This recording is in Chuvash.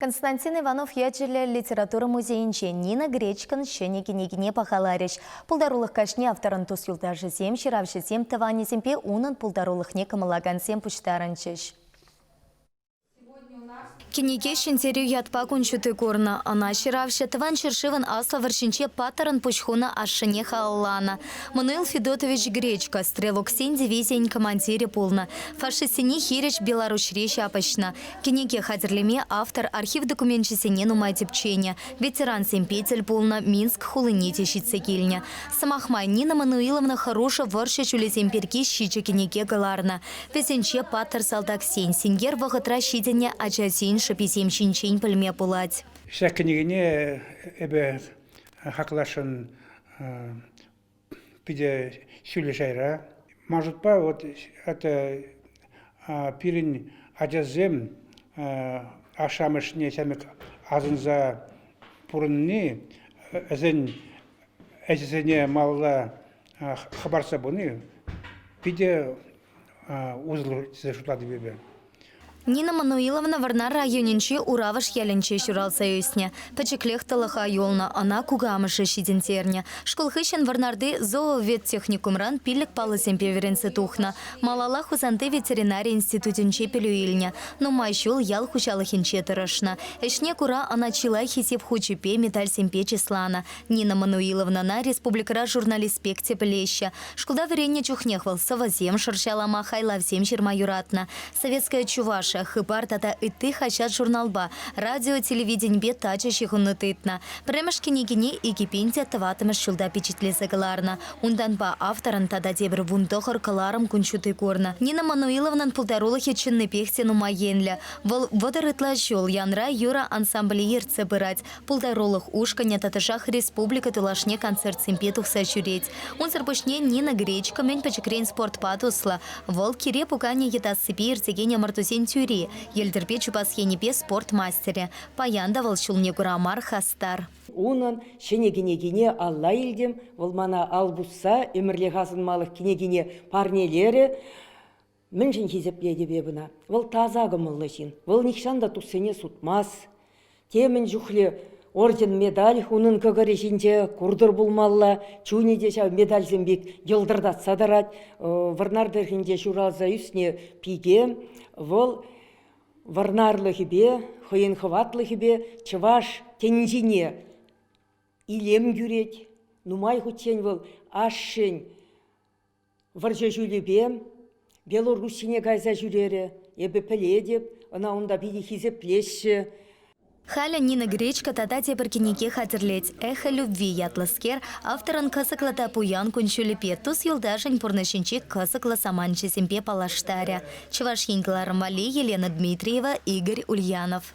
Константин Иванов ячӗллӗ литература музейӗнче Нина Гречкӑн ҫӗнӗ кӗнекине пахаларӗҫ. Пултарулӑх каҫне авторӑн тус-юлташӗсем, ҫыравҫӑсем, тӑванӗсемпе унӑн пултарулӑхне кӑмӑллакансем пуҫтарӑнчӗҫ. Кӗнеке Ҫӗнтерӳ ятпа кун ҫути курнӑ. Ӑна ҫыравҫӑ Тӑван ҫӗршывӑн Аслӑ вӑрҫинче паттӑрӑн пуҫ хунӑ ашшӗне халалланӑ. Мануил Федотович Гречко стрелоксен дивизийӗн командирӗ пулнӑ, фашистсене хирӗҫ Беларуҫре ҫапӑҫнӑ. Кӗнеке хатӗрлеме автор архив докуменчӗсене нумай тӗпченӗ, ветерансемпе тӗл пулнӑ, Минск хулине те ҫитсе килнӗ. Сӑмах май, Нина Мануиловна хӑрушӑ вӑрҫӑ ҫулӗсем пирки ҫичӗ кӗнеке кӑларнӑ. Вӗсенче паттӑр салтаксен, синкер вӑхӑтра ҫитӗннӗ ачасен шӑписем ҫинчен пӗлме пулать. Ҫак кӗнекене эпӗ хакласшӑн питӗ ҫӳллӗ шайра. Ман шутпа, вот это пирӗн ачасем ашшӗ-амӑшне ҫамрӑк асӑнса пурӑнни, вӗсен ӗҫӗсене малалла хӑпартса пыни питӗ усӑллӑ тесе шутлатӑп эпӗ. Нина Мануиловна Вӑрнар районӗнчи Уравӑш ялӗнче ҫуралса ӳснӗ. Пӗчӗклех тӑлӑха юлнӑ, ӑна кукамӑшӗ ҫитӗнтернӗ. Шкул хыҫҫӑн Вӑрнарти зооветтехникумран пиллӗк паллӑсемпе вӗренсе тухнӑ. Малалла Хусанти ветеринари институтӗнче пӗлӳ илнӗ. Нумай ҫул ял хуҫалӑхӗнче тӑрӑшнӑ. Ӗҫне кура ӑна чылай Хисеп хучӗпе, медальсемпе чысланӑ. Нина Мануиловнӑна республикӑра журналист пек те пӗлеҫҫӗ. Шкулта вӗреннӗ чухнех вӑл сӑвӑсем шӑрҫалама, хайлавсем ҫырма юратнӑ. «Советская Чувашия», «Хыпар» тата ытти хаҫат-журналпа, радио-телевиденипе тачӑ ҫыхӑну тытнӑ. Пӗрремӗш кӗнекине 2004 ҫулта пичетлесе кӑларнӑ. Унтанпа авторӑн тата тепӗр 19 кӑларӑм кун ҫути курнӑ. Нина Мануиловнӑн пултарулӑхӗ чӑннипех те нумай енлӗ. Вӑл 30 ытла ҫул Янра юрӑ ансамбле ертсе пырать. Пултарулӑх ушкӑнӗ тӑтӑшах республика тулашне концертсемпе тухса ҫӳрет. Унсӑр пуҫне Нина Гречко мӗн пӗчӗкрен спортпа туслӑ. Вӑл кире пуканӗ йӑтассипе иртекен ӑмӑртусен тӳри, йӗлтӗрпе чупас енӗпе спорт мастерӗ. Паян та вӑл ҫулне кура мар хастар. Унӑн ҫӗнӗ кӗнекине алла илтӗм. Вӑл мана ал пусса ӗмӗрлӗх асӑнмалӑх кӗнекине парнелерӗ. Мӗншӗн хисеплетӗп эп ӑна? Вӑл таса кӑмӑллӑ ҫын. Вӑл нихҫан та туссене сутмасть. Темӗн чухлӗ орден-медаль унӑн кӑкӑрӗ ҫинче куртӑр пулмалла. Чунӗ те ҫав медальсем пек йӑлтӑртатса тӑрать. Вӑрнар тӑрӑхӗнче ҫуралса ӳснӗ пике. Вӑл вӑрнарлӑхӗпе, хӑйӗн хӑватлӑхӗпе чӑваш тӗнчине илем кӳрет. Нумай хутчен вӑл ашшӗн Вӑрҫӑ ҫулӗпе Белоруссине кайса ҫӳрерӗ. Эпӗ пӗлетӗп, ӑна унта питӗ хисеплеҫҫӗ. Халӗ Нина Гречко тата тепӗр кӗнеке хатӗрлет. «Эхо любви» ятлӑскер авторӑн кӑсӑклӑ та пуян кун-ҫулӗпе, тус-юлташӗн пурнӑҫӗнчи кӑсӑклӑ саманчӗсемпе паллаштарӗ. Чӑваш Ен кӑларӑм валли Елена Дмитриева, Игорь Ульянов.